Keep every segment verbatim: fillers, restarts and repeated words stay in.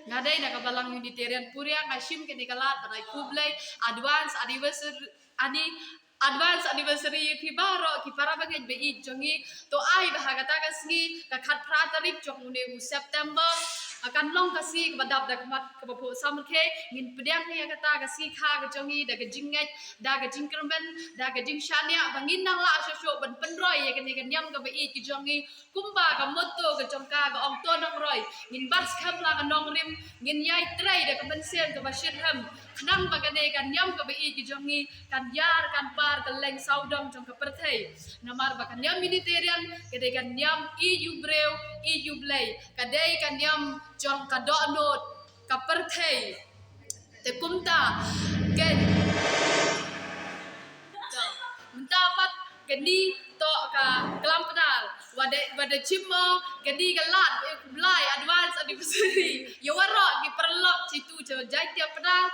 Nga dei na ka Balang Unitarian Puria, nga shim kane ka lad ban ai khublei, advance anniversary, ani, advance anniversary ïa phi baroh ki para bangeit ba ïeit jong ngi. To ai ba ha kata ka sngi, ka khatphra tarik jong une u September, kan long ka sngi kaba dap da khmat kaba phuh samrkhie. Ngin pdiang ïa kata ka sngi kha ka jong ngi da ka jingngeit, da ka jingkyrmen, da ka jingshaniah, ba ngin nang lah shuh shuh ban pynroi ïa kane ka niam kaba ïeit ka jong ngi. Kumba ka motto ka jong ka ka ong, to nongroi, ngin bat skhem la ka nongrim, ngin ïai trei da ka mynsiem kaba shitrhem, khnang ba kane ka niam kaba ïeit ka jong ngi kan ïar kan par kylleng sawdong jong ka pyrthei. Namar ba ka niam Unitarian ka dei ka niam ïeit u briew, ïeit u Blei, ka dei ka niam jong ka dohnud ka pyrthei. Te kumta, ka, to, mynta pat kane to ka klam Pnar, wat da, wat da shim mo kane ka lad, eh, khublei advance anniversary ïa waroh ki paralok jitu jong Jaintia Pnar.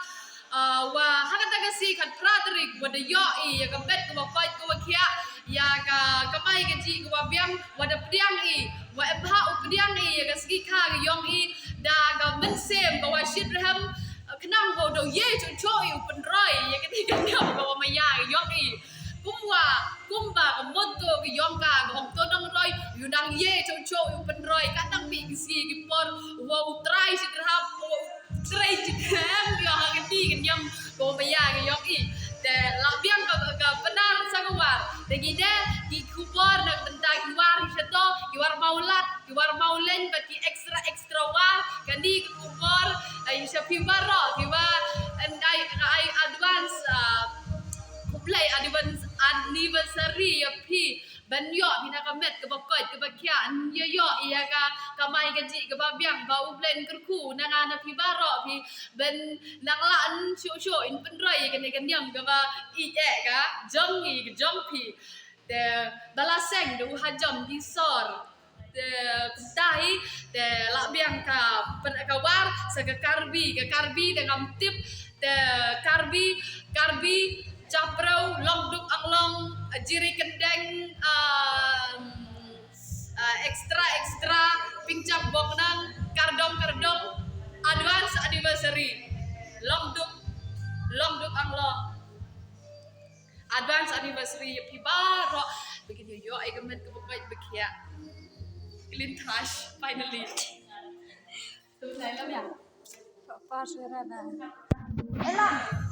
Ah, wa ha kata ka sngi khatphra tarik, wat da ïohi ïa ka met kaba koit kaba khiah, ïa ka kamai kajih kaba biang, wat da pdiang i, wa em bha u pdiang i ïa ka sngi kha ka jong i da ka mynsiem kaba shitrhem, khnang ba u dei ïa shuh shuh i u pynroi ïa kane ka niam kaba maya ka jong i. Kumba, kumba ka motto ka jong ka ka ong, to nongroi, u nang ïa shuh shuh i u pynroi, ka dang mih ki sngi ki por, wa u Trai shitrhem, wa u Trai shitrhem ïa ha kane ka niam kaba maya ka jong i. Te la biang ka, ka Pnar sa ka War. Te ngi dei ki khubor na ka bynta ki war ki shato, ki war Mawlad, ki war Mawleng, bad ki extra extra war. Kane ka khubor, ai, sha phi baroh kiba, and ai, ai advance, ah, khublei advance anniversary ïa phi. Ban ïoh phi na ka met kaba koit kaba khiah, ïoh ïoh ïa ka kamai kajih kaba biang ba U Blei un kyrkhu na nga na phi baroh phi, ban nang lah un shuh shuh in pynroi ïa kane ka niam kaba ïeit ka jong ngi ka jong phi. Te ba la seng da u hajam ki sor. Te kumta hi, te la biang ka, ka War sa ka Karbi, ka Karbi te ngam tip, te Karbi, Karbi, Japreu, Longduk Anglong, Jiri Kendeng, um, uh, extra, extra, Pynjap Boknang, Kardom, Kardom, advance anniversary, Longduk, Longduk Anglong. Advance anniversary ïa phi baroh. Ba kin ïoh ïa ka met kaba koit ba khiah. Clean touch, finally. Tu lai lam ïa. Papa Sherada. Ella.